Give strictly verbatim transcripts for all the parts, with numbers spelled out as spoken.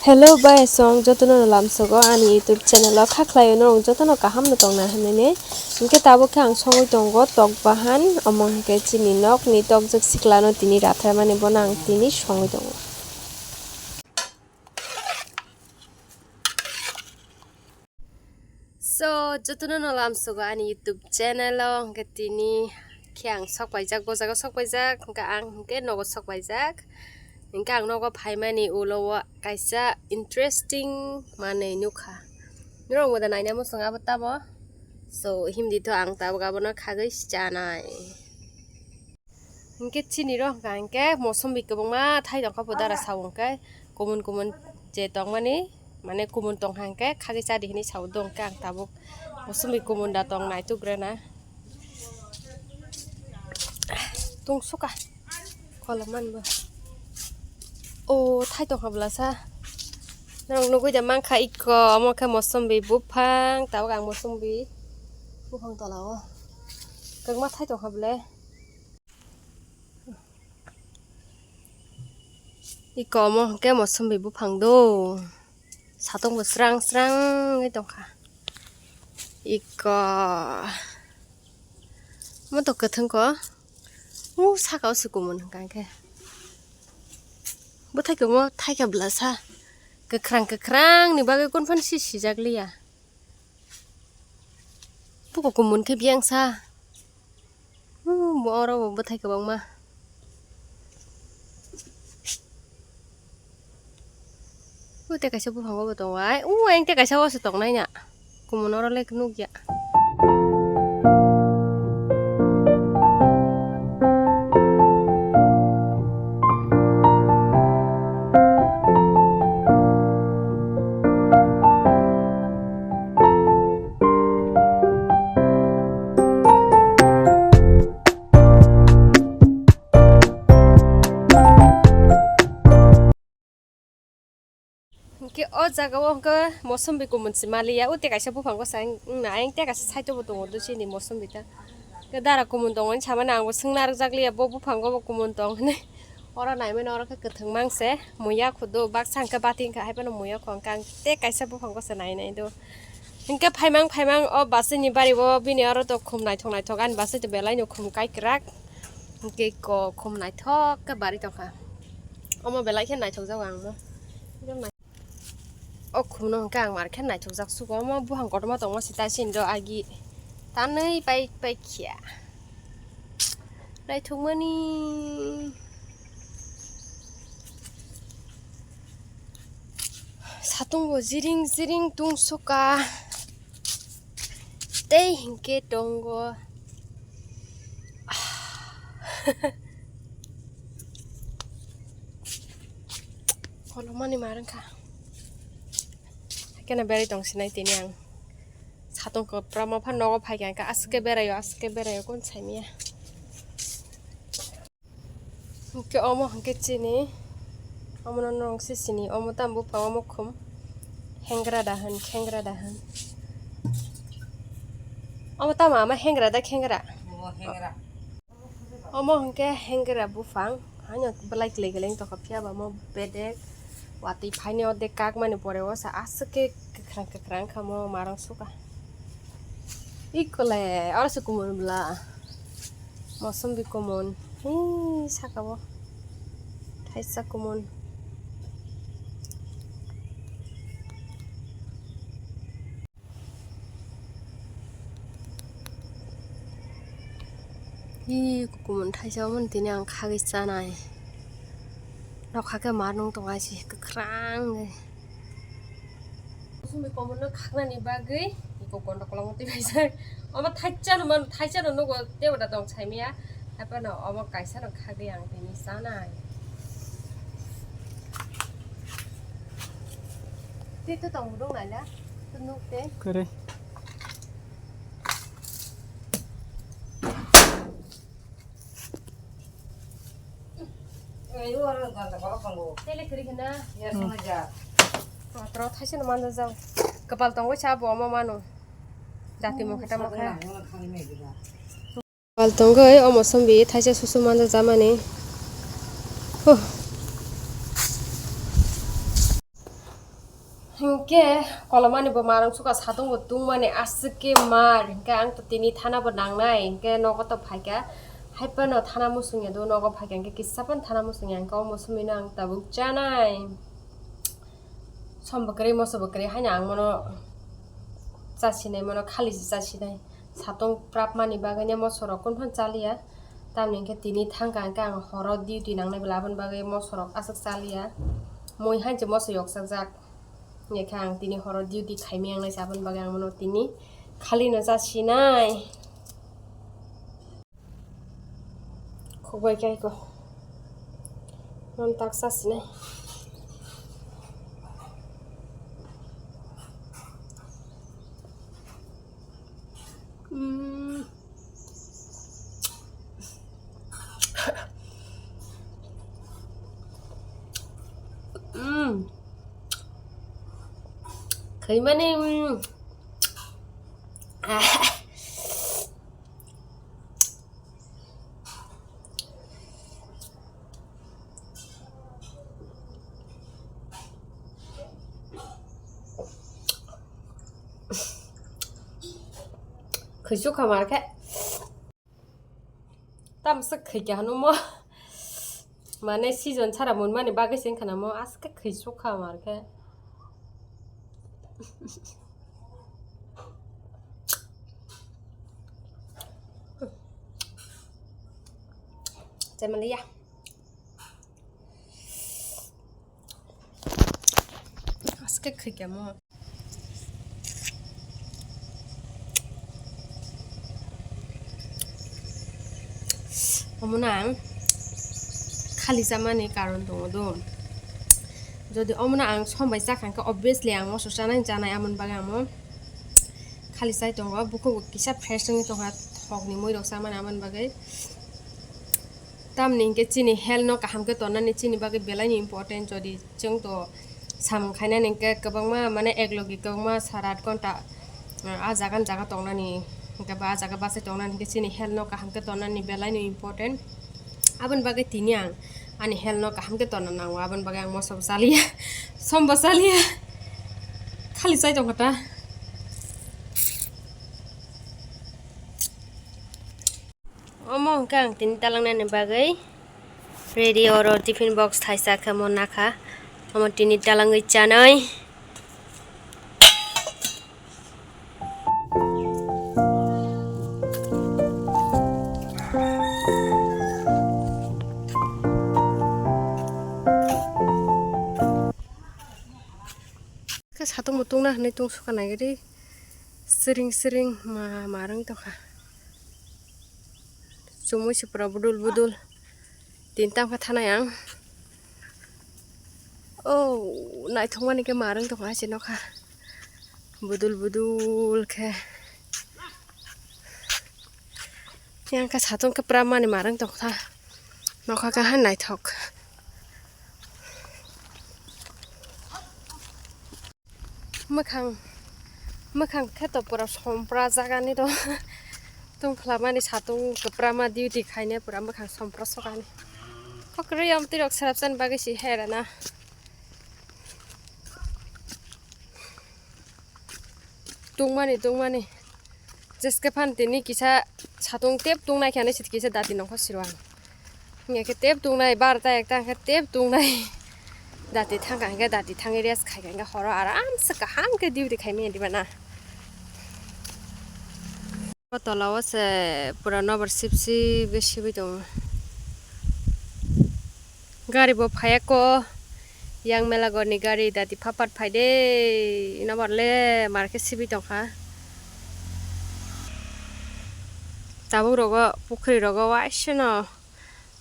Hello bai song jotono no lamsogo ani YouTube channel o kha khlai o norok jotono kaham no tongna hinwi. Hinkhe tabuk khe ang songwi tongo tok bahan, omo hinkhe chini nok ni tok jwk sikla no tini rathar mani bono ang tini songwi tongo. So, jotono no lamsogo ani YouTube channel o, hwnkhe tini khe ang sok paijak, o jaga sok paijak, hwnkhe ang hwnkhe nogo sok paijak. Hwnkhe ang nogo phaimani ulo o kaisa interesting manwi nukha. Norok moda naina muchung abo tamo. So, himdi to ang tabuk abono khagwi chanai. Hinkhe chini ro hwnkha hinkhe mosombi kwbangma thai tongkha bo dara sao hinkhe kumun kumun je tongmani mane kumun tongkha hinkhe khagwi chadi hinwi sao do hinkhe ang tabuk mosombi kumun da tong naituk rwna tungsukha kholomani bo o thai tongkha bwlasa norok nugui da mankha ikko omo khe mosombi buphang tabuk ang mosombi buphang tola o kwbangma thai tongkha bwle. Iko omo hwnkhe mosombi buphang do. Satung bo srang srang wngwi tongkha. Iko. Omo to kwthwng ko. O saka o se kumun hwnkha hwnkhe. Bwthai kwbangma thaikha bwlasa. Kwkhrang kwkhrang ni bagwi kunphano se sijak liya. Buko kumun khe biyang sa. Hmm, bo oro bo bwthai kwbangma. Ute kaisa buphango bo tongo ai. U ayang te kaisa o se tongnai na. Kumun oro le nukya. Hwnkhe o jaga o hwnkhe mosombi kumun se maliya, o tei kaisa buphango sa wngna ayang tei kaisa side o bo tongo do chini mosombi ta. Hwnkhe dara kumun tongo hinwi samani ang bo swngna rwjak liya, bo buphango bo kumun tong hinwi. Oro naimani oro khe kwthwng mang se muya khudu baksa hwnkhe bati wngkha, hai phano muya kho hwnkhe ang tei kaisa buphango se nai nai do. Hwnkhe phaimang phaimang o bwswini bari o bini oro to khum naithok naithok ani bwswi to belai no khum kaikrak. Hwnkhe ko khum naithok khe bari tongkha. Omo belai khe naithok jago ang mo. O khum no hwnkhe ang mar khe naithok jak sugo. Omo buphang kotorma tongma sita sini do agi tanwi pai pai khia. Naithokmani. Satung bo jiring jiring tungsukha. Tei hinkhe tongo. Kolomani mar wngkha. Hakhe no berai tong sinai tini ang. Satung kwprama pha nogo phaikha hwnkhe aswk khe beraio, aswk khe beraio, kun saimanya. Hwnkhe omo hwnkhe chini, omono nwng se sini, omo tamo buphang, omo khum, hengra da hwn, khengra da hwn. Omo tamo ama hengra da khengra? Omo hengra. Omo hwnkhe hengra buphang, haino belai kwlwi kwlwi wng tongkha, phiya ba omo bedek watwi phaini o de kakmani pore o sa aswk khe kwkhrang kwkhrang wngkha, omo marang sukha. Ikole, oro se kumun bwla. Mosombi kumun. Hii, saka o. Thaisa kumun. Hii, kumun thaisa omo tini ang khagwi chanai. Nokha khe mar nung tongo aisi kwkhrang khe. Sumui komorno khaknani bagwi iko kondo kolokma twi kaisa. Omo thaisa no man, thaisa no nugo tei boda tong saimaya. Haphano omo kaisa no khagwi ang tini chanai. Tei to tong budung naila. To nuk tei. Kare. Tele kiri kena. Tro thaisa no manja jao. Kapal tongwi sa bo omo mano. Jati mo khata mo kha. Kapal tongwi omo sombi thaisa susu manja jamani. Huh. Hinkhe kolomani bo marwng suka, satung bo tungmani aswk khe mar, hinkhe ang to tini thana bo nangnai, hinkhe nogo to phaikha, haiphano thana muchungya do, nogo phaikha hinkhe kisa phano thana muchungya, hinkhe omo somino ang tabuk chanai. Som bo kwrwi, moso bo kwrwi, haino ang mono chasinai, mono khali se chasinai. Satung prapmani bagwi ne mosorok kunu phano chaliya. Tamni hinkhe tini thangkha hinkhe ang horo duty nangnai bwla, aboni bagwi mosorok aswk chaliya. Mui hainse moso yoksajak. Hinkhe ang tini horo duty khaimaya wngnai se, aboni bagwi ang mono tini khalino chasinai. Khukbai khe aiko. Non tak chasinai. Mm. Mm. Khaimani, mm. Ah. Khwsuk kha mar khe. Tamsa khwikya hwnwi mo. Mane season sara munmani bagwi se wngkha na mo, aske khwsuk kha mar khe. Chai manliya. Aske khwikya mo. Omono ang khali chamani karon tongo do. Jodi omono ang som bai chakha khe, obviously ang moso chanai chanai, amoni bagwi ang mo khali chai tongo. Bukhugo kisa fresh wngwi tongkha, thokni muirok chamani, amoni bagwi. Tamni hinkhe chini health no kaham khe tonnani chini bagwi belaino important. Jodi chwng to samung khainani hinkhe kwbangma, mane, eklogi kwbangma sara aat ghonta, ah, ah jaga ni jaga tongnani, hinkhe ba ah jaga bachai tongnani hinkhe chini health no kaham khe tonnani belaino important. Aboni bagwi tini ang ani health no kaham khe tonna nango, aboni bagwi ang moso bo chaliya, som bo chaliya, khali chai tongkha ta. Omo hwnkhe ang tini talangnani bagwi ready, oro tiffin box thaisa khe omo nakha, omo tini talangwi chanai. Khe satung bo tungna hinwi tungsukha naigadi, siring siring ma marwng tongkha. Chumui se pura budul budul. Tin tam khe thanai ang. O, naithokmani khe marwng tongkha, hai se nokha. Budul budul khe. Yang khe satung khe pura mani marwng tongkha. Nokha khe hai naithok. Mwkhang, mwkhang khe to pura sompra jagani do. Tungphlamani satung kwprama duty khaine pura mwkhang sompra sokani. Kokrwi amtwi rok serapsani bagwi si herana. Tungmani, tungmani. Jeske phan tini kisa satung tep tungnai khe ani sit kisa dati nongkho siro ang. Hingke khe tep tungnai, barta ekta hingke tep tungnai. Dati thangka hingke dati thangwi rest khaika hingke horo aramse kaham khe duty khaimaya diba na. O tola o se pura nobar sip sip khe sibui tongo. Gari bo phaiya ko, yang Melagor ni gari dati phapat phaide, ino bar le mar khe sibui tongkha. Tabuk rogo pukhri rogo waisano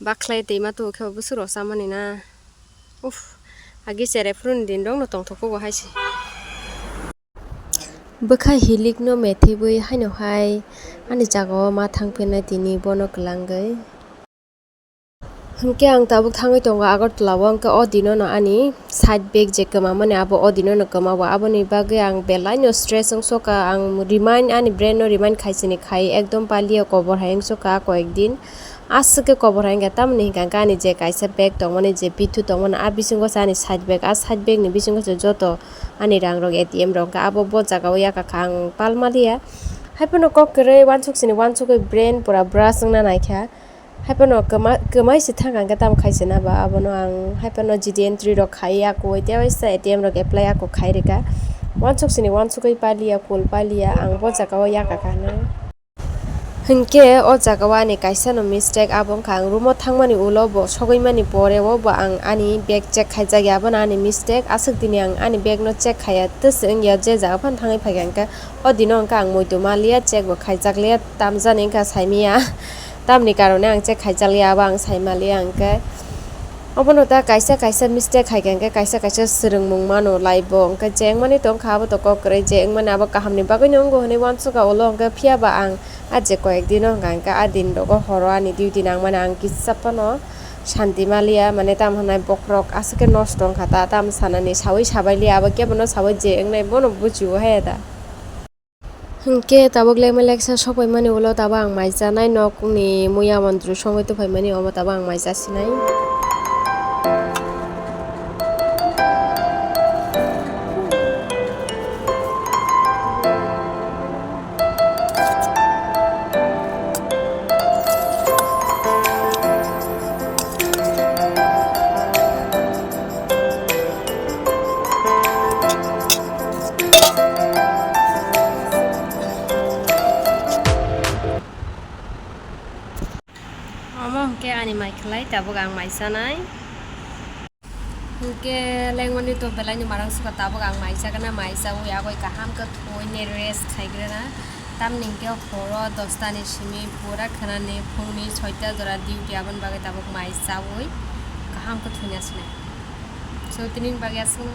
bakhlai twima tubu khe bwswk rok chamani na. Uff, agi cherai phuru ni din rok no tongthok khe bo hai se. Bwkha hilik no methibwi haino hai ani jaga o ma thang phinai tini bono kwlangwi. Hinkhe ang tabuk thangwi tongo Agartala o, hinkhe o dino no ani side bag je kwmamani abo o dino no kwma o, aboni bagwi ang belai no stress wngsoka, ang remind, ani brain no remind khaisini khai ekdom paliya kobor hai wngsoka koyek din, Aswk khe kobor hai wngkha, tamoni hinkha khe ani je kaisa bag tongmani, je pithu tongmani, a bisingo se ani side bag, a side bag ni bisingo se joto ani rang rok, A T M rok wngkha, abo bo jaga o yakakha ang pal maliya. Haiphano kok kwrwi uansuk sini uansugwi brain pura brush wngna naikha. Haiphano kwma-, kwmai se thang ang khe tamo khai se na ba, abono ang haiphano G D entry rok khai ya, kuwi tei waisa A T M rok apply ya, kok khai rwkha. Uansuk sini uansugwi paliya, cool paliya, ang bo jaga o yakakha hinwi. Hinkhe o jaga o ani kaisa no mistake, abo wngkha ang room o thangmani ulo bo sogwi mani pore o bo ang ani bag check khaijak ya, abono ani mistake, aswk dini ang ani bag no check khaiya, twswk wngya je jaga phano thangwi phaikha hinkhe o dino hinkhe ang muitu maliya, check bo khaijak liya, tamjani wngkha saimiya, tamni karone ang check khaijak liya, abo ang saimaliya hinkhe. Obono ta kaisa kaisa mistake hai khe, hwnkhe kaisa kaisa swrwngmung mano laibo, hwnkhe je wngmani tongkha abo to kok kwrwi, je wngmani abo kahamni bagwino wngo hwnwi uansukha ulo, hwnkhe phiya ba ang a je koyek dino hwnkha, hwnkhe a din rogo horo ani duty nangmani ang kisa phano shanti maliya, mane tamo hwnai bokhorok aswk khe nosto wngkha ta, tamo sanani sawi sabai liya, abo kebono sawi je wngnai bono bujiwo haya da. Hinkhe tabuk lekma leksa sokpaimani ulo tabuk ang mai chanai, nokni muya montri songwi tongpaimani omo tabuk ang mai chasinai. Omo hwnkhe ani mai khwlai, tabuk ang mai chanai. Hwnkhe lengmani to belaini marang sukha, tabuk ang mai chagana, mai chawi agoi kaham khe thuwi ni rest khaigrana. Tamni hwnkhe horo dosta ni simi pura khwnani phungni soita jora duty, aboni bagwi tabuk mai chawi kaham khe thwina sinai. So, tini bagwi aswk.